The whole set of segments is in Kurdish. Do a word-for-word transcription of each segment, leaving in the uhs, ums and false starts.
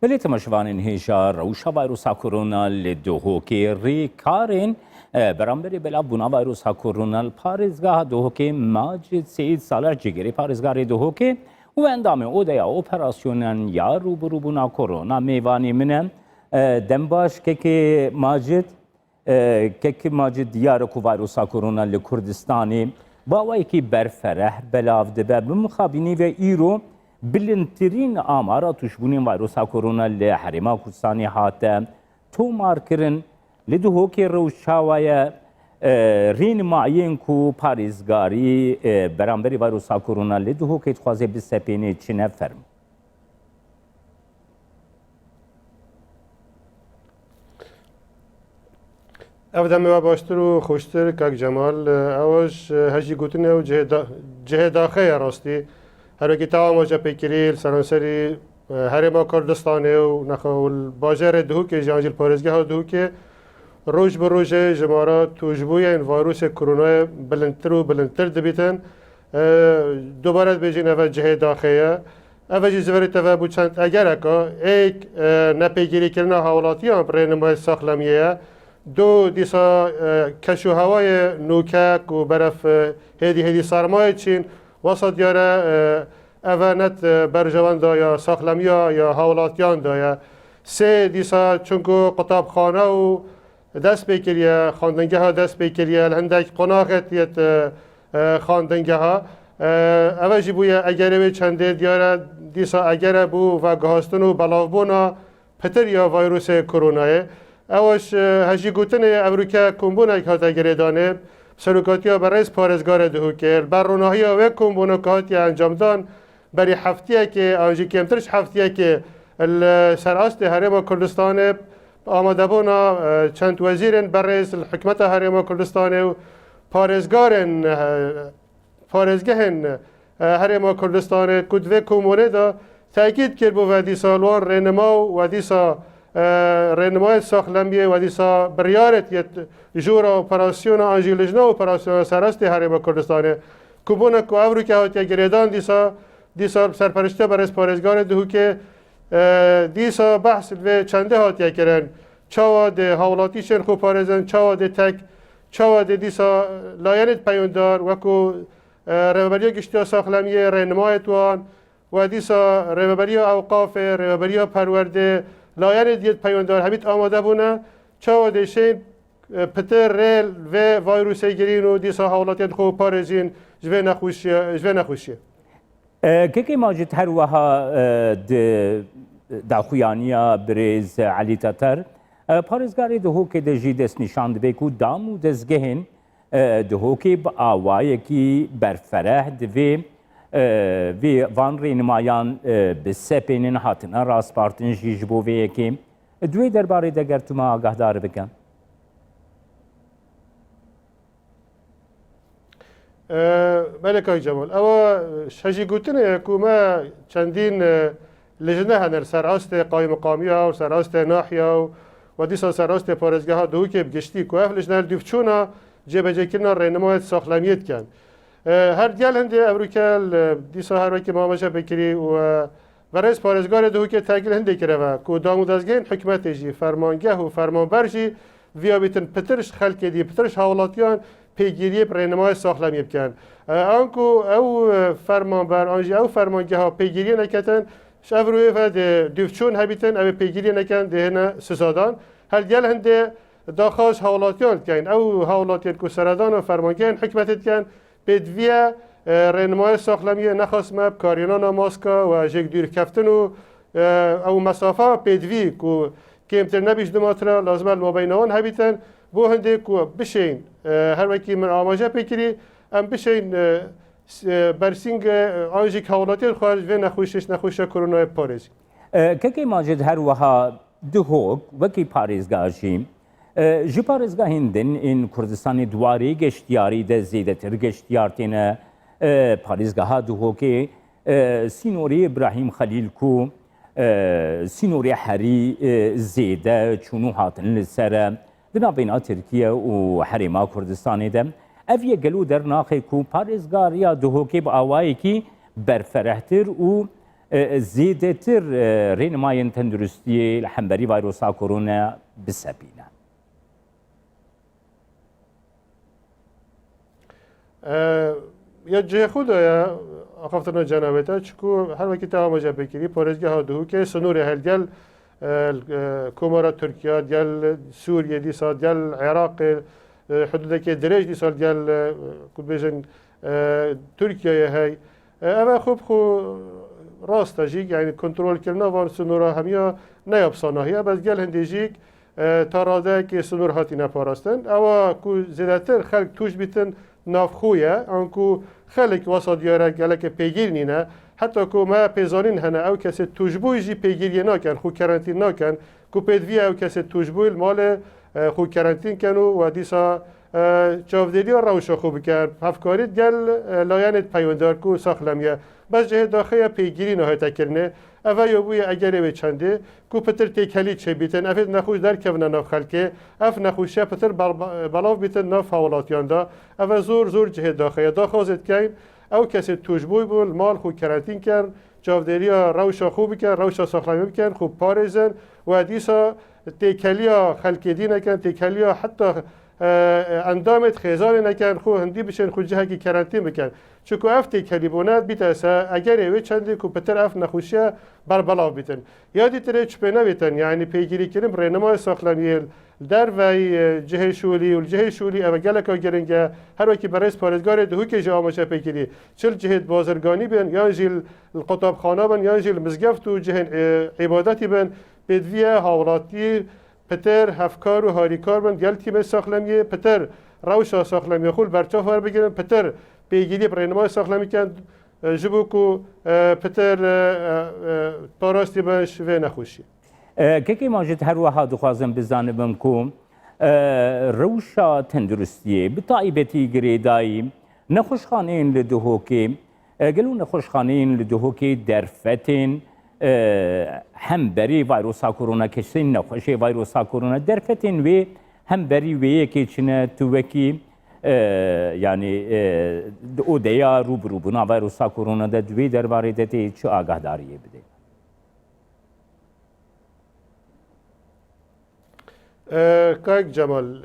Belê temaşevanên hêja, rewşa vayrusa korona li Duhokê, rêkarên, e, beramberî belavbûna vayrusa korona li parêzgeha Duhokê Macid Seyîd Salih, cîgirê parêzgarê Duhokê û endamê odeya operasyonan ya rûbirûbûna korona mêvanê min e. E, dem baş kekê Macid. E, kek Macid, diyar e ku vayrusa korona li Kurdistanê bi awayekî berfereh belav dibe. Bi mixabînî ve îro bilindtirîn amara tûşbûnên vayrusa korona li Herêma Kurdistanê hate tomarkirin. Li Duhokê rewş çawa ye? E, rênimayên ku parêzgarî, e, beramberî vayrusa korona li Duhokê dixwaze bisepêne çi ne? Fermo. Ev demê we baştir û xweştir, kak Cemal. Ew ji hejî gotinê û cihê da-, cihê daxê ye rastî. Her wekî te amaje pêkirî, li seranserî, e, Herêma Kurdistanê û nexa û li bajarê Duhokê jî, an jî li parêzgeha Duhokê roj bi rojê jimara tûşbûyên vayrûsê koronayê bilindtir û bilindtir dibîtin. E, dubare dibêjin, ev cihê daxê ye. Ev jî ji verî te ve bû çend egereka. Êk, e, nepêgîrîkirina hawlatiyan bi rênimaya saxlemiyê ye. Du, dîsa, e, keş û hewayê nûke ku beref, e, hêdî hêdî sermayê çîn, wesa diyar e, e, ev net, e, berjewenda ya saxlemiya ya hawlatiyan de ye. Sê, dîsa çunku qutabxane û dest pê kiriye, xandingeha dest pê kiriye, li hindek qonaxê yet, e, e, xandingeha. E, ev jî bûye egerê wê çendê diyar e, dîsa egere bû veguhastin û belavbûna pitir ya vayrûsê koronayê. Ew ji, e, hejî gotinê evroke kombûnek hate girêdanê, serokatiya berêz parêzgarê Duhokê, li ber ronahiya wê kombûna ku hatiye encamdan, berî heftiyekê, an jî kêmtir ji heftiyekê li ser astê Herêma Kurdistanê amadebûna, e, çend wezîrên berêz li hikûmeta Herêma Kurdistanê û parêzgarên, e, parêzgehên, e, Herêma Kurdistanê ku di vê kombûnê de tekîd kir bû ve dîsa li wan rênima û we dîsa, e, rênimayê saxlemiyê we dîsa biryarê yet jûra operasyona an jî lijna operasyona ser astê Herêma Kurdistanê. Kombûnek ku evroke hatiye girêdan dîsa Dîsa bi serperiştiya berêz parêzgarê Duhokê, e, dîsa behs li vê çendê hatiye kirin. Çawa dê hawlatîşên xwe parêzin, çawa dê tek, çawa dê dîsa layenê peyûndar wekû, e, Rêveberiya Giştiya Saxlemiyê, rênimayê wan, we dîsa Rêveberiya Ewqafê, Rêveberiya Perwerdê, layenê diyê peyûndar hemî amade bûne, çawa dê şên e, pitir rê vê vayrûsê girîn û dîsa hawlatiyên xwe parêzîn ji vê nexweşiyê, ji vê nexweşiyê. E, Kekê Macid, her wiha, e, di daxuyaniya birêz Elî Teter, e, parêzgarê Duhokê de jî destnîşan dibe ku dam û dezgehên, e, Duhokê bi awayekî berfereh divê, e, vê van rênimayan, e, bisepênin, hatine rastpartin jî ji bo vê yekê. Di wê derbarê de ger tu me agahdar bike. E, belê kak Cemal. Ewa, e, ji hejî gotinê ye ku me çendîn, e, lijne hene li ser astê qaymeqamiya û ser astê nahiya û we dîsa ser astê parêzgeha Duhokê bi giştî ku ev lijne li dûvçûna cêbecêkirina rênimayê saxlemiyê dikin. E, her gel hindê evroke li dîsa her wekî me amaje pêkirî û, e, Berêz parêzgarê Duhokê tegil hindê kireve ku dam û dezgehên hikûmetê jî, fermangeh û fermanber jî viya bîtin pitir ji xelkê dî, pitir ji hawlatiyan pêgîriyê bi rênimayê saxlemiyê bikin. E, anku ew, e, fermanber an jî ew fermangeha pêgîriyê neketin, ji ev rûyê ve dê dûvçûn hebîtin, ew ê pêgîriyê nekin, dê hêne sizadan. Her gel hindê daxwaz hawlatiyan dikeyn. Ew hawlatiyên ku seredana fermangehên hikûmetê dikin, pêdiviye, e, rênimayê saxlemiyê nexasme bi karînana maska we jêk dûrkeftin û, e, ew mesafa pêdivî ku kêmtir nebî ji du metre lazim e li mabeyna wan hebîtin, bo hindê ku bişên, e, her wekî min amaje pêkirî, em bişên, e, s-, e, bersîngê, e, an jî hawlatiyên xwe ji vê nexweşiş, nexweşiya koronayê biparêzin. E, Kekê Macid, her wiha Duhok wekî parêzgah jî, e, ji parêzgahên din ên Kurdistanê di warê geştiyarî de zêdetir geştiyar têne, e, parêzgeha Duhokê, e, sînorê Îbrahîm Xelîl ku, e, sînorê herî, e, zêde çûn û hatin li ser e, di navbeyna Tirkiye û Herêma Kurdistanê de. Ev yek gelo dernaxe ku parêzgariya Duhokê bi awayekî berferehtir û e, zêdetir, e, rênimayên tenduristiyê li hemberî vayrosa korona bisepîne. E, ya cihê xwe de ye axaftina cenabê te, çiku her wekî te amaje pê kirî, parêzgeha Duhokê sinûrê heye li gel, e, e, Komara Tirkiye, gel Sûriye dîsa, gel Iraqê, e, hududekê dirêj dîsa gel, e, ku dibêjin, e, Tirkiyeyê hey. E, ev e xwe bi xwe rast e jî, yani kontrolkirina van sinûra hemiya ne ya bi sanahiye, bes gel hindê jî, e, ta radeyekê sinûr hatine parastin. Ewa ku zêdetir xelk tûj bîtin navxwe ye, anku xelk wesa diyar e gelekê pêgîr nîne. Heta ku me pêzanîn hene ew kesê tûjbûyî jî pêgîriyê nakin, xwe kerentîn nakin, ku pêdivî ye ew kesê tûjbûyî li malê, e, xwe kerentîn ken û we dîsa, e, çavdêriya rewşa xwe bikin. Hevkarî gel, e, layenê peywendar ku saxlem ye. Bes cihê daxê ye pêgîrî nahête kirinê. Ev e ya bûye egerê wê çendê ku pitir têkelî çêbîtin. Ev ê nexweş derkevine nav xelkê. Ev nexweşiye pitir bel-, belav bîtin nav hawlatiyan de. Ev e zor, zor cihê daxê ye. Daxwazê dikeyn, ew kesê tûjbûy bûn, li mal xwe kerentîn ken, çavdêriya rewşa xwe bikin, rewşa saxlemî bikin, xwe parêzin. We dîsa têkeliya xelkê dî nekin, têkeliya heta, e, e, endamê xêzanê nekin, xwe hindî biçin, xwe cihekî kerentîn bikin. Çiku ev têkelîbûne bîte se egerê wê çendê ku pitir ev nexweşiye berbelav bîtin. Ya dîtirê çi pê nebîtin, yani pêgîrîkirin bi rênimaya saxlemiyê li derveyî, e, cihê şûlî û li cihê şûlî ev geleka giring e. Her wekî berêz parêzgarê Duhokê jî amaje pê kirî. Çi li cihê bazirganî bin, yan jî li qutabxana bin, yan jî li mizgeft û cihên, e, îbadetî bin, pêdivî ye hawlatî pitir hevkar û harîkar bin, gel tîmê saxlemiyê pitir rewşa saxlemiyê xwe li berçav werbigirin, pitir pêgîrî bi rênimaya saxlemî ken, e, ji bo ku, e, pitir, e, e, e, parastî bin ji vê nexweşî. E, Kekê Macid, her wiha dixwazim bizanibim ku, e, rewşa tenduristiyê bi taybetî girêdayî nexweşxaneyên li Duhokê, e, gelo nexweşxaneyên li Duhokê derfetên, e, hemberî vayrosa korona, kesên nexweşê vayrosa korona, derfetên wê hemberî wê yekê çine, tu wekî, e, yani, e, di odeya rûbirûbûna vayrosa korona de di wê derbarê de tê çi agahdariyê bidê? E, Kayik Cemal, e,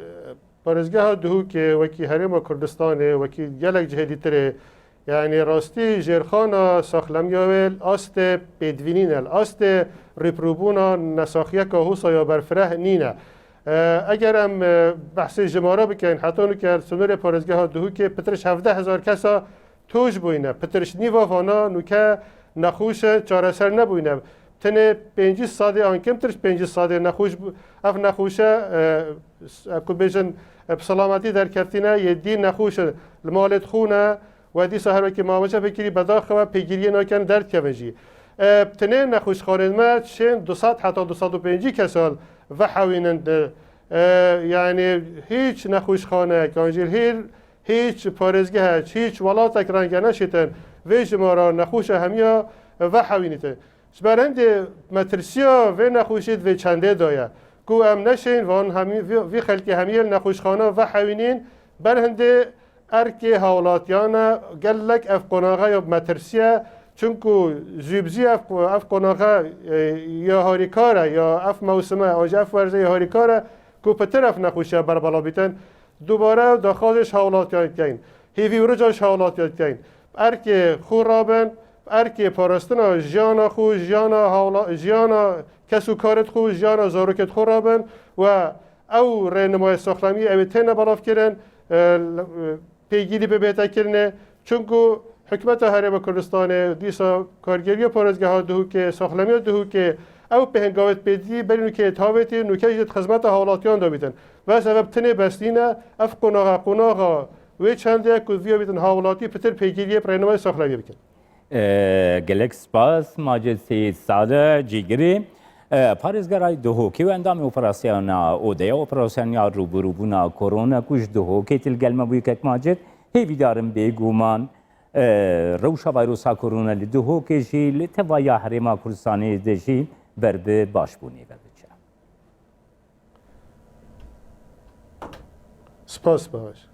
parêzgeha Duhokê wekî Herêma Kurdistanê, wekî gelek cihê dîtirê, yani rastî jêrxana saxlemiya wê li astê pêdivî nîne, li astê rûbirûbûna nesaxiyeka hosa ya berfireh nîne. E, eger em, e, behsê jimara bikin, heta nûke li sînorê parêzgeha Duhokê pitir ji hevdeh hezar kesa tûj bûyne. Pitir ji nîva vana nûke nexweş in, çareser nebûyne. Tenê pêncî sedê an kêmtir ji pêncî sedê nexweş bû-, ev nexweşe, e, s-, e, ku bêjin, e, bi selametî derketîne, yê dî nexweş in li malê dixwine, we dîsa her wekî mamoste pê kirî bedaxewe pêgiriyê nakin derdikevin jî. E, tenê nexweşxanên me çên du sed heta du sed û pêncî kesan vehewînin di, e, yani hîç nexweşxaneyek an jî hîr Hîç parêzgehek, hîç welatek renge neşîtin vê jimara nexweşa hemiya vehewînîtin. Ji ber hindê metirsiya vê nexweşî di vê çendê de ye. Ku em neşên van hemî-, vî, vî xelkê hemiyê li nexweşxana vehewînîn, ber hindê erkê hawlatiyan e, gelek ev qonaxe ya bi metirsî ye. Çunku zû bi zû ev, ev qonaxe, e, ya harîkar e, ya ev mewsime, an jî ev werze ya harîkar e, ku pitir ev nexweşiya berbelav bîtin. Dubare daxwazê ji hawlatiyan dikeyn. Hêvî û rica ji hawlatiyan dikeyn. Bi erkê xwe rabin, bi erkê parastina jiyana xwe, jiyana hawla-, jiyana kes û karê xwe, jiyana zarokê xwe rabin we ew rênimaya saxlemiyê ew ê têne belavkirin, e, l-, e, pêgîrî bibête kirinê. Çunku Hikûmeta Herêma Kurdistanê, dîsa kargeriya parêzgeha Duhokê, saxlemiya Duhokê, ew pêhengavê pêdî berî nûkê tavêtî, nûke jî di xizmeta hawlatiyan de bîtin. Ve sebeb tinê bes nîne, ev qonaxa, qonaxa wê çendê ye ku viya bîtin hawlatî pitir pêgiriyê bi rênimaya saxlemiyê bikin. E, gelek spas, Macid Seyîd Sade, cîgirê, e, parêzgera Duhokê û endamê operasyona, odeya operasyona rûbirûbûna korona ku ji Duhokê til gel me bûyî kek Macid, hêvîdarim bêguman, e, rewşa vayrosa korona li Duhokê jî li tevaya Herêma Kurdistanê de jî ber bi başbûnê ve biçe. Spas, baş.